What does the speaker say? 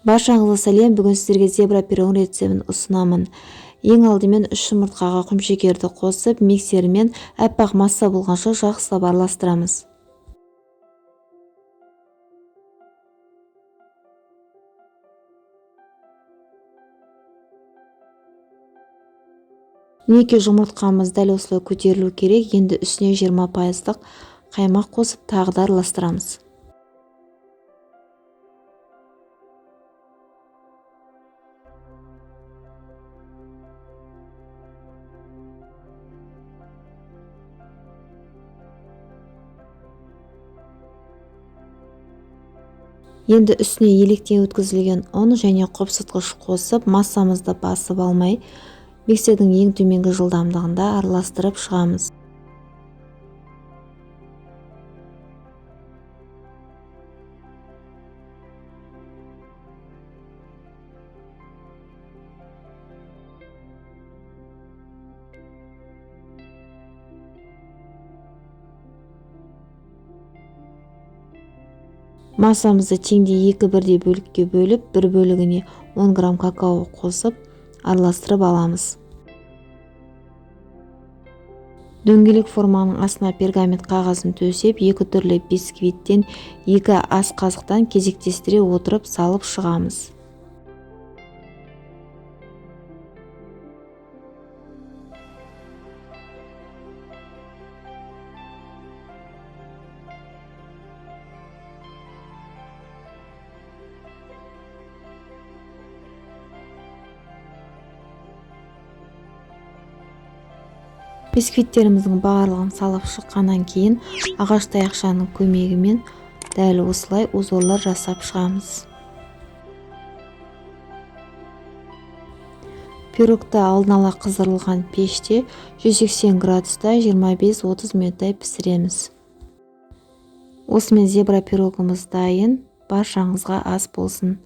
Баршаңызға сәлем. Бүгін сіздерге зебра пирогының рецептін ұсынамын. Ең алдымен 3 жұмыртқаға құмшекерді қосып, миксермен аппақ масса болғанша жақсылап араластырамыз. Мінекей, жұмыртқамыз дәл осылай көтерілу керек. Енді үстіне 20% қаймақ қосып тағы да араластырамыз. Енді үстіне електен өткізілген ұн және қопсытқыш қосып, массамызды басып алмай, миксердің ең төменгі жылдамдығында араластырып шығамыз. Массамызды теңдей екі бірдей бөлікке бөліп, бір бөлігіне 10 грамм какао қосып, араластырып аламыз. Дөңгелек форманың астына пергамент қағазын төсеп, екі түрлі бисквиттен 2 ас қасықтан кезектестіре отырып салып шығамыз. Бисквиттеріміздің барлығын салып шыққаннан кейін ағаш таяқшаның көмегімен дәл осылай узорлар жасап шығамыз. Пирогты алдын ала қыздырылған пеште 180 градуста 25-30 минуттай пісіреміз. Осымен зебра пирогымыз дайын. Баршаңызға ас болсын.